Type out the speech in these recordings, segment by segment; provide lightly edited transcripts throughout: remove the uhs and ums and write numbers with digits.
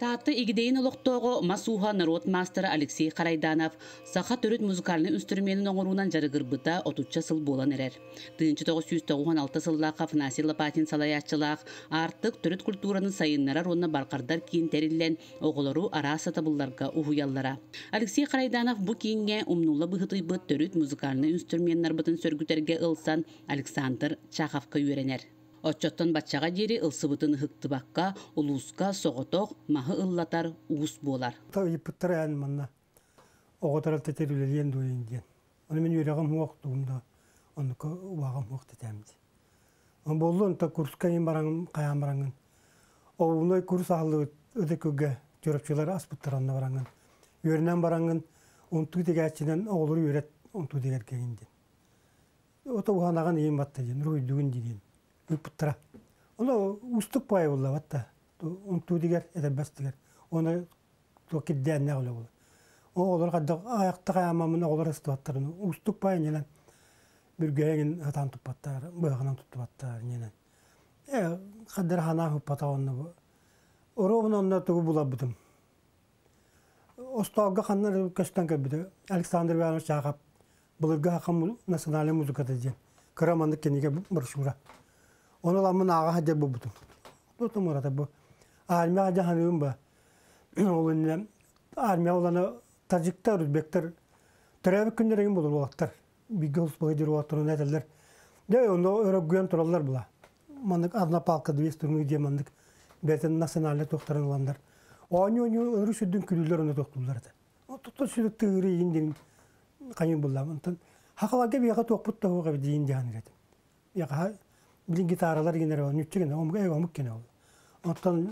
Таатта Игидэйин олохтооҕо мас ууһа норуот маастара Алексей Харайданов саха төрүт музыкальнай инструменын оҥоруунан дьарыгырбыта отучча сыл буолан эрэр. 1996 сыллаах Афанасий Лопатин салайааччылаах Аартык төрүт культураны сайыннарар уонна барҕардар киин тэриллэн оҕолору араас сатабылларга уһуйаллара. Алексей Харайданов бу кииҥҥэ умнулла быһыытыйбыт төрүт музыкальнай инструменнарбытын сөргүтэргэ ылсан Александр Чаховка үөрэнэр. Оччоттон баччаҕа диэри ылсыбытын ыһыктыбакка, улууска соҕотох маһы ыллатар уус буолар. Ыйыппыттара эн манна оҕо тэрилтэтигэр үлэлиэн дуо диэн. Ону мин үөрэҕим суох тугум да оннука убаҕым суох дэтээм дии. Буоллу онто курска иин бараҥын хайаан бараҥын. Оҕунай курс аһыллыбыт ытыкыга чурапчылар аспыттар онно бараҥын. Үөрэнэн бараҥын унтуу тигээччинэн оҕолору үөрэт унтуу тигэргэгин диэн. Ото уһанаҕын иин батта диэн, уруһуйдугун диэн ыыппыттара. Ону уустук баай буолла батта. Унтуу дигэр, этэрбэс дигэр. Оны туох кирдээннээх үлэ буолар. Оҕолор хайдах айахтах аамамын оҕолор ыстыбаттарын уустук баай ньэнэн бүргэһигин сатаан туппаттар, быһаҕынан туттубаттар ньэнэн. Э хаддар ханаа хуппата онно бу. Оруобун онно тугу буларбытым. Остоолго ханна көстөн көрбүтэ Александр Иванович Чаахап былыргы саха национальнай музыката диэн кыра маннык кинигэ брошюра. Ону ыламмын ааҕа сылдьар буолбутум. Тутум ырата бу. Армияҕа дьаһаныым ба. Ол иннинэ армия улана таджиктар, узбектар төрөөбүт күннэригин булар уолаттар. Бииргэ улуспаҕа диир уолаттар этэллэр. Дьэ, онно өрөгүйэн тураллар була. Маннык одна палка две струны диэн маннык бэйэтин национальнай туохтарын ыланнар. Оонньуу-оонньуу өрүс үрдүн күлүүлэр онно тохтууллар этэ. Тото сүрү тыыры иин диэн хайын буллам. Онтон хахаларга биэхэ туохпут да суох эбит диин диэн этим. Яха билин гитаралар генер ол нүччэ генер омук омук генер ол. Оттон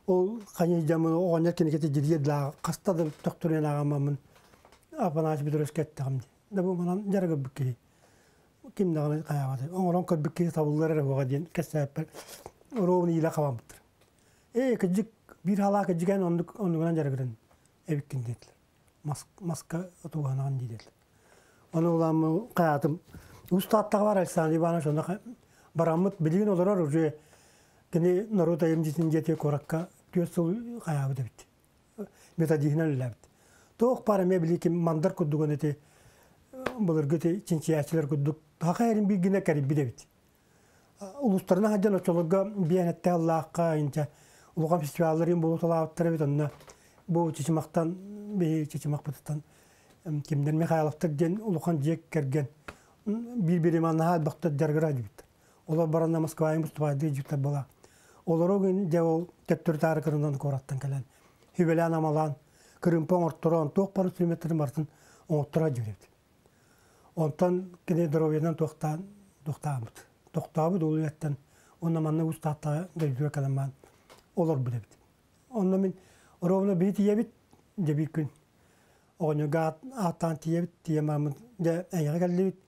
ол хайын дьамы оҕонньор киникети дирие да хаста да тохтурен ааҕаммын Афанасий Петрович кэттэҕим дии. Да бу манан дьарыгырбыт киһи. Ким даҕаны хайаабата. Оҥорон көрбүт киһи табыллар эрэ буоҕа диэн кэссээппэр оруобун иилэ хабаммыттар. Ээ, кырдьык биир халаа кырдьык эн оннук оннугунан дьарыгырын эбиккин диэтилэр. Мас, маска тууһанаҕын диэтилэр. Ону уламмы хаятым. Устааттаҕа бар Александр Иванович онно бараммыт билигин олорор уже кини норуот айымньытын дьиэтигэр куоракка түөрт сыл хайаабыт эбит. Методиһынан үлэлээбит. Туох баар эмиэ били ким мандар курдугун ити былыргы ити чинчийээччилэр курдук хаха эрин бииргинэ кэрийбит эбит. Улуустарынан сылдьан оччолорго биэнэтте аллаахха инчэ улахан фестивалларын буолуталаабыттар эбит онно бу Чычымахтан биһи Чычымахпытыттан кимдэр Михайловтар диэн улахан дьиэ кэргэн биир бириман наһаа элбэхтэр дьарыгыра дьибиттэр. Олор баранна Москваҕа выступайдыы дьиттэр була. Олору дьэ ол төттөрү таары кырынан куораттан кэлэн сүбэлээн амалаан кырыымпа оҥорторон туох бары инструменттарын барытын оҥотторо дьүрүт. Онтон кини доруобуйанан туохтаан тохтообут. Тохтообут ол үйэттэн уонна манна устааттаҕа дойдуга кэлэн баран олорбут эбит. Онно мин ровно биир тиийэбит, дьэ биир күн оҕонньорго ааттаан тиийэбит, тиийэн бараммын дьэ эйиэхэ кэллибит.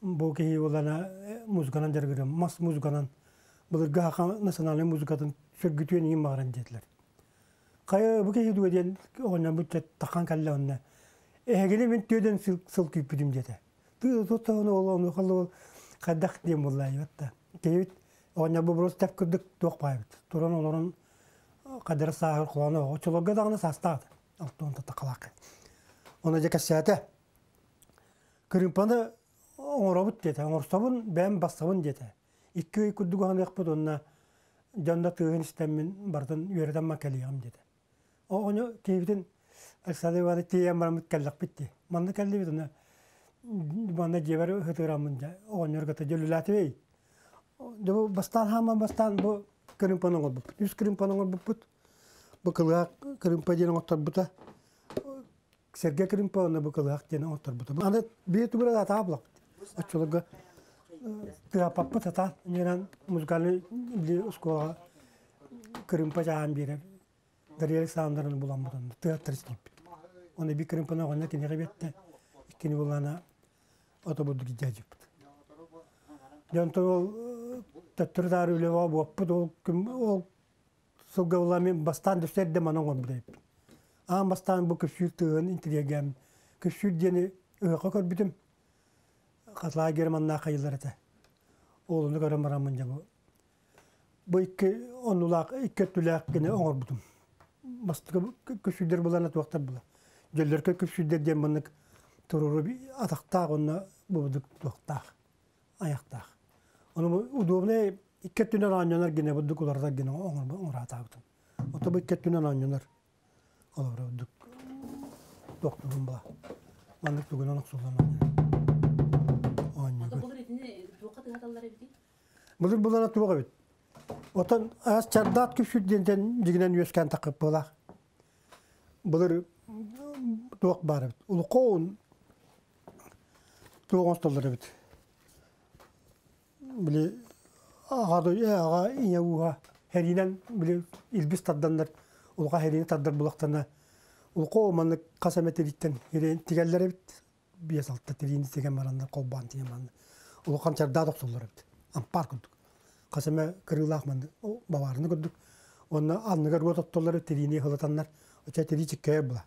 Бу киһи улана музыканан дьарыгырым, мас музыканан былыргы саха национальнай музыкатын сөргүтүөн иһин баҕаран диэтилэр. Хайа бу киһи дуо диэн оҕонньорбут тахан кэллэ онно. Эһигини мин түөдэн сыл, сыл күүппүтүм диэтэ. Тыы туттаҕына ол онуоха ол хайдах диэн буолла да. Киһибит оҕонньорбу просто тэп курдук туох баайбыт. Туран олорон хадара сааһыр холооно оччолорго даҕаны саастаах алтуон татакалаах. Ону дьэ кэссээтэ. Кырыымпаны оҥоробут диэтэ. Оҥорсобун, бэйэм бассабын диэтэ. Икки ый курдук уһаныахпыт уонна дьон да тыаһын истэммин барытын үөрэтэн ман кэлиэҕим диэтэ. Оҕону киһибитин Александр Иванович тиийэн бараммыт кэллэхпит дии. Манна кэллибит уонна манна дьиэбэр ыһытыыраммын дьэ оҕонньорго дьөлүлээтибэй. Дьэ бу бастаан хааман бастаан бу кырыымпаны оҥорбуппут. Үс кырыымпаны оҥорбуппут. Бу кылыһах кырыымпа диэн оҥотторбута. Сэргэ кырыымпа уонна бу кылыһах диэн оҥотторбута. Аны биир тугура атаа булаппыт. Оччолорго тыаппаппыт атаан. Иннинэн музыкальный били оскуолаҕа кырыымпа чааһын биэрэр Дария Александровна буламмытын тыаттар истиппит. Оны би кырыымпаны оҕонньор киниэхэ биэрдэ. Иккини буллаана ото бурдук дьаадьыппыт. Дьонтон ол төттөрү таары үлэҕэ буоппут ол күн ол сылга була мин бастаан дөссө эрдэ маны оҥорбут эбиппин. Аан бастаан бу көссүүр тыаһын интириэгэм көссүүр диэни ыһыахха көрбүтүм. Хатылаай Германнаах хайылар этэ. Ол ону көрөн бараммын дьэ бу бу икки оннулаах икки өттүлээх гына оҥорбутум. Бастакы күпсүйдэр булана туохтар була. Дьөллөркө күпсүйдэр диэн маннык туруору атахтаах уонна бубудук туохтаах, аяктаах. Ону удобнай икки өттүнэн оонньонор гинэ бурдук уларытар гинэ оҥораатаабытым. Ото бу икки өттүнэн оонньонор. Олобура бурдук туохтугун була. Маннык тугунан охсуллан оонньуугун. Былыр итини туохха тыһаталлар эбитий? Былыр булана туох эбит. Отон аас чардаат күпсүр диэнтэн дьигинэн үөскээн таххып буолаах. Былыр туох баар эбит. Улукоун туох оҥостоллор эбит. Били аҕа аҕа ийэ ууһа хэриинэн били илбис тарданнар улахан хэриини тардар булахтана улукоо маннык хас эмэ тириттэн тигэллэр эбит 5-6 тириини тигэн бараннар холбоон тигэн бараннар улахан чардаат охсоллор эбит ампаар курдук хас эмэ кырыылаах маннык баваарыны курдук уонна анныгар уот оттоллор тириини ыһылатаннар оча тирии чиккэйэр була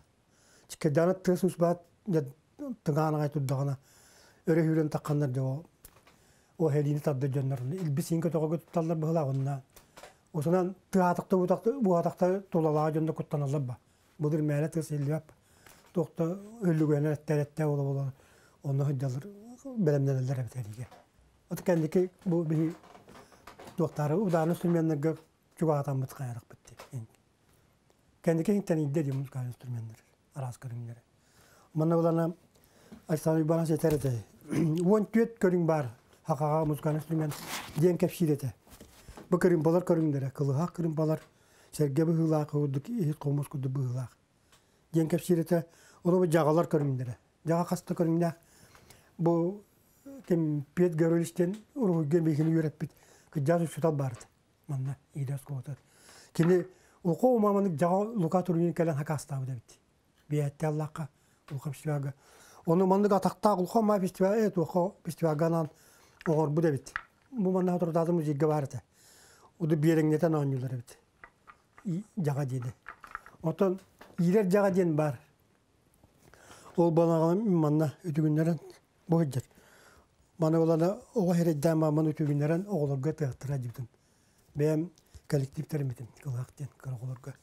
чиккэйдэҕинэ тыас уус баат тыҥаан аҕай турдаҕына өрө сүүрэн тахханнар дьэ о хэриини тардар дьоннор илбис иин көтөҕөгө тутталлар быһылаах онна осунан тыаатахта буһаатахта тулалаах дьонно куттаналлар ба Былыр мээнэ тыас иһиллибэт. Туох да өлүгүнэн эттэ буола-буола онно сылдьаллар бэлэмнэнэллэр эбит эриигэ. От кэнники бу биһи туохтаары удааны инструменнарга чугаһатаммыт хайарахпыт дии. Кэнники тэнийдэ дии музыкальный инструменнар араас көрүҥнэрэ. Манна булана Александр Иванович этэр этэ. 14 көрүҥ баар хахаҕа музыкальный инструмент диэн кэпсиир этэ. Бу көрүҥ көрүҥнэрэ кылыһах кырымпалар сэргэ быһыылаах курдук иһит хомус курдук быһыылаах диэн кэпсиир этэ. Ону бу дьаҕалар көрүҥнэрэ. Дьаҕа хаста көрүҥнээх. Бу ким Пет Гаврилович диэн уруһуйга миигин үөрэппит кырдьаҕас учуутал баар этэ. Манна Ида оскуолатыгар. Кини Лука умаманык дьаҕа Лука Турунин кэлэн хакаастаабыт эбит. Биэттэ Аллахха улахан фестивальга. Ону маннык атахтаах улахан маа фестиваль туохха фестивальга анаан оҥорбут эбит. Бу манна соторутааты музейга баар этэ. Уду биэрэҥнэтэн оонньуулар эбит. Дьаҕа диэни. Оттон иирэр дьаҕа диэн баар. Ол балаҕан манна үтүгүннэрэн бу сылдьар. Маны булана оҕо эрэйдээн мааман үтүгүннэрэн оҕолорго тыаттара дьибитим. Бэйэм коллективтэрим этим кылаах диэн кыра оҕолорго.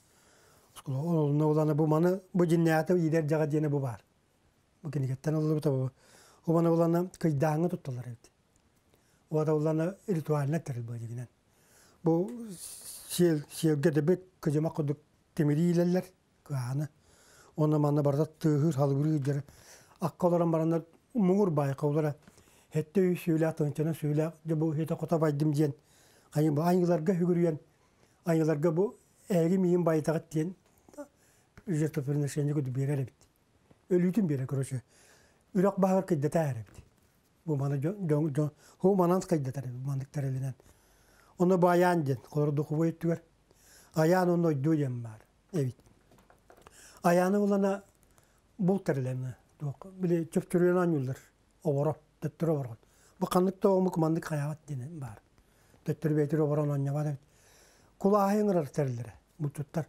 Онно улана бу маны бу дьиннээти иирэр дьаҕа диэни бу баар. Бу кинигэттэн ыллыбыта бу. Бу маны улана кыйдааҥҥа тутталлар эбит. Уота улана ритуальнай тэрил бу дьигинэн. Бу сиэл сиэлгэ дэбик кыдьымах курдук тимири иилэллэр кыааны. Онно манна барыта тыаһыыр халыбырыыр дьэрэ акка олорон бараннар муҥур баайка олора хэттэ үс сүүлээх тыһыынчанан сүүлээх дьэ бу хитэ хото байдым диэн айыларга сүгүрүйэн айыларга бу эһиги миин байытаҕыт диэн жертвоприношение курдук биэрэр эбит. Өлүүтүн биэрэр короче. Үрэх баһыгар кыйдатаа эбит. Бу маны дьон дьон ху манан кыйдатар эбит маннык тэрилинэн. Онно бу айаан диэн холор духовой өттүгэр айаан онно ойдуу диэн баар эбит. Айааны булана бул тэрилэмэ туох били чөпчөрүөн оонньууллар оборо төттөрү оборон. Бу ханнык да омук маннык хайаабат диэн баар. Төттөрү бэйтир оборон оонньообот эбит. Кулааһы ыҥырар тэриллэрэ булчуттар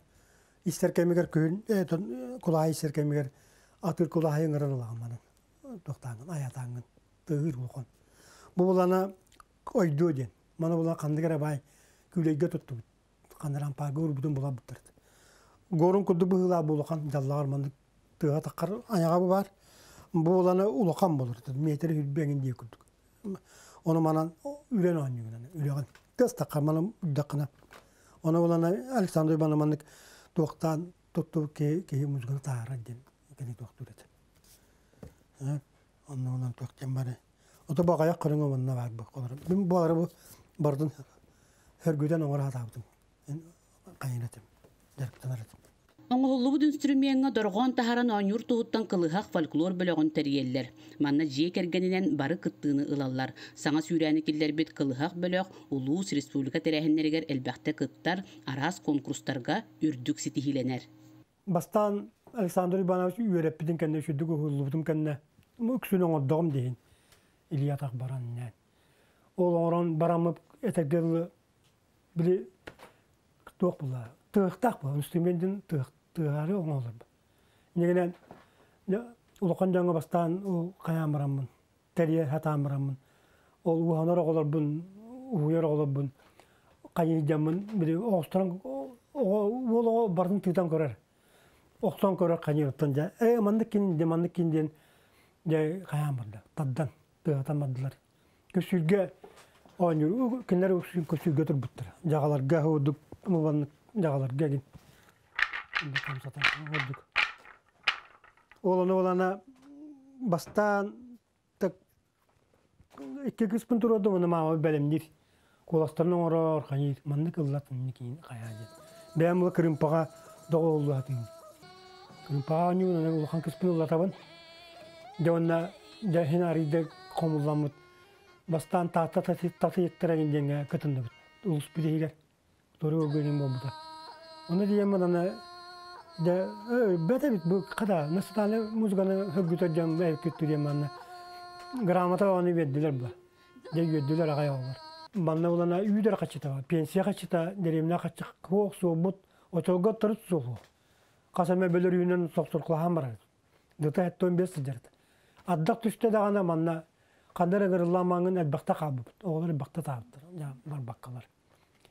истэр кэмигэр күһүн кулааһы истэр кэмигэр атыыр кулааһы ыҥыран ылаҕын манан туохтааҥҥын айатааҥҥын тыаһыыр улахан бу булана ойдуо диэн маны була ханнык эрэ баай күүлэйгэ туттубут ханна ампаарга уурбутун булабыттар горун курдук быһыылаах бу улахан дьаллаҕар маннык тыаһа таххар айаҕа бу баар бу булана улахан болор метр үрбэ эҥин дии курдук Ону манан үрэн оонньуугунан үрэҕин тыас таххар манан үрдэххинэ. Ону булана Александр Иванович маннык туохтаан туттубут киһи киһи музыканы таһаарар диэн кини туохтуур этэ. Онно онон туох диэн бары. Ото баҕайах көрүҥэ манна баар бу. Мин буолары бу бардын хөргүтэн оҥоро сатаабытым. Хайын этим. Дьарыктанар этим. Оҥоһуллубут инструмеҥҥа дорҕоон таһааран оонньуур туһуттан кылыһах фольклор бөлөҕүн тэрийэллэр. Манна дьиэ кэргэнинэн бары кыттыыны ылаллар. Саҥа сүүрээни киллэрбит кылыһах бөлөх улуус, республика тэрээһиннэригэр элбэхтэ кыттар, араас конкурстарга үрдүк ситиһиилэнэр. Бастаан Александр Иванович үөрэппитин кэннэ, үчүгдүк уһуллубутум кэннэ, үксүн оҥордоҕум диһин Илья атах баран нээн. Ол оҥорон бараммыт этэргэ дылы били туох була тыахтаах була инструментин тыаһаары оҥоһуллар иннигинэн улахан дьоҥҥо бастаан ол хайаан бараммын тэрийэ сатаан бараммын ол уһанар оҕолорбун уһуйар оҕолорбун хайыйдаммын били оҕустаран Уол оҕо барын тыытан көрөр. Охсон көрөр ханьыырыттан дьэ ээ маннык кин дьэ маннык кин диэн дьэ хайаан барда. Тардан тыатан бардылар. Көсүүргэ оонньуур кинилэр үксүн көсүүргэ турбуттар. Дьаҕаларга ордук маннык дьаҕаларга гин хамсатан ордук. Ол ону олана бастаан так икки кыыспын туруордум, уонна маама бэлэмниир. Куоластарын оҥорор, хайыыр, маннык ыллат, киин хайаа диэн. Бэйэм ыла кырыымпаҕа доҕуһуллаатым. Кырыымпаҕа оонньуубун, улахан кыыспын ыллатабын. Дьэ уонна дьэ иһин арыйда хомулламмыт. Бастаан Таатта татыйыктара диэҥҥэ кытынныбыт. Улуспут иһигэр. Туору көргөнүм буолбута. Ону диэммин аны дьэ өлбөт эбит бу хата национальнай музыканы хөргүтэр дьон эбиккит диэн манна грамота ону биэрдилэр ба. Дьэ үөрдүлэр аҕай оҕолор. Манна улана үүдэр хаччыта бар, пенсия хаччыта, дэриэбинэ хаччы суох суолбут, очолго төрүт суолу. Хас эмэ бөлөрүүнэн сохсуркулаһан барар. Дыта 75 сылдьарыт. Ардах түстэ даҕаны манна ханна эрэ ыҥырыллан маҥын элбэхтэ хаалбыппыт. Оҕолор элбэхтэ таабыттар, барбаккалар.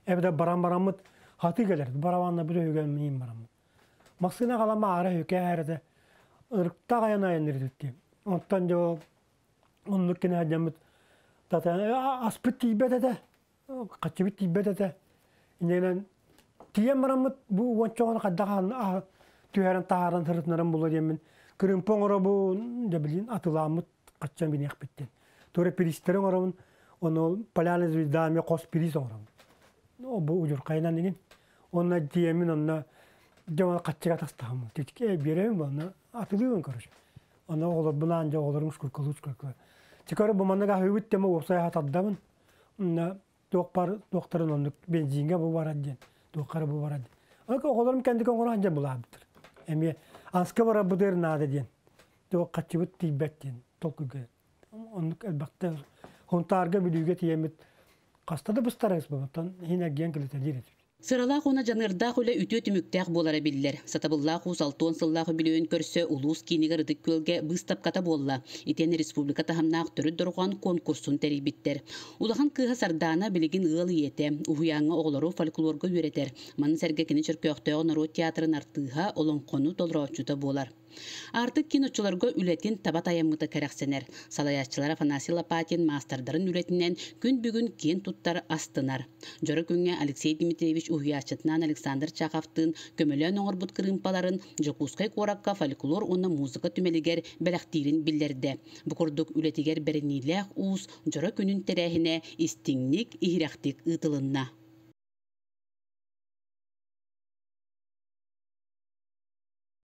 Эбэтэр баран бараммыт хатыы кэлэр, барабанна бу өһүгэн миниин бараммыт. Массыына халама аара үкээ ырыктаах айан айанныр Онтон дьэ оннук кини сылдьаммыт аспыт тиийбэт этэ, хаччыбыт тиийбэт этэ. Иннинэн тиийэн бараммыт бу уонча хайдах түһэрэн таһааран сырытынарым буолуо диэммин кырыымпа оҥоробун дьэ билин атылааммыт хаччан биниэхпиттэн. Туора пиристэри оҥоробун, ону полярная звезда эмиэ хос пириис оҥоробун. Бу удьурхайынан игин. Онно тиийэммин онно дьэ хаччыга тастаһаммын. Тичке биэрэбин буолна атылыыбын короче. Онно оҕолорбунаан дьэ оҕолорум шкуркалыы шкуркалыы. Тикары бу маннык аһыыбыт тема уопсай хатардабын. Онно туох бар туохтарын оннук бензиҥҥэ бу барар диэн, туоххара бу барар диэн. Онно оҕолорум кэнники оҥорон дьэ булаабыттар. Эмиэ аска барарбытыгар наада диэн. Туох хаччыбыт тиийбэт диэн толкуйга. Оннук элбэхтэ Хонтаарга Бүлүүгэ тиийэммит хаста да быстарабыз буолтан иһин эргийэн кэлитэлиир этибит. Сыралаах уонна дьаныардаах үлэ үтүө түмүктээх буолара биллэр. Сатабыллаах уус 60 сыллаах үбүлүөйүн көрсө улуус киинигэр Ытык Күөлгэ быыстапката буолла. Итиэннэ республика таһымнаах төрүт дорҕоон конкурсун тэрийбиттэр. Улахан кыыһа Сардаана билигин ыал ийэтэ, уһуйааҥҥа оҕолору фольклорга үөрэтэр. Маны сэргэ кини Чөркөөхтөөҕү норуот театрын артыыһа, олоҥхону толорооччута буолар. Аартык киин оччолорго үлэтин таба тайаммыта кэрэхсэнэр. Салайааччылар Афанасий Лопатин маастардарын үлэтинэн күн бүгүн киэн туттар, астынар. Дьоро күҥҥэ Алексей Дмитриевич уһуйааччытынаан Александр Чаховтыын көмөлөөн оҥорбут кырыымпаларын Дьокуускай куоракка фольклор уонна музыка түмэлигэр бэлэхтиирин биллэрдэ. Бу курдук үлэтигэр бэриниилээх уус дьоро күнүн тэрээһинэ истиҥник, иһирэхтик ыытылынна.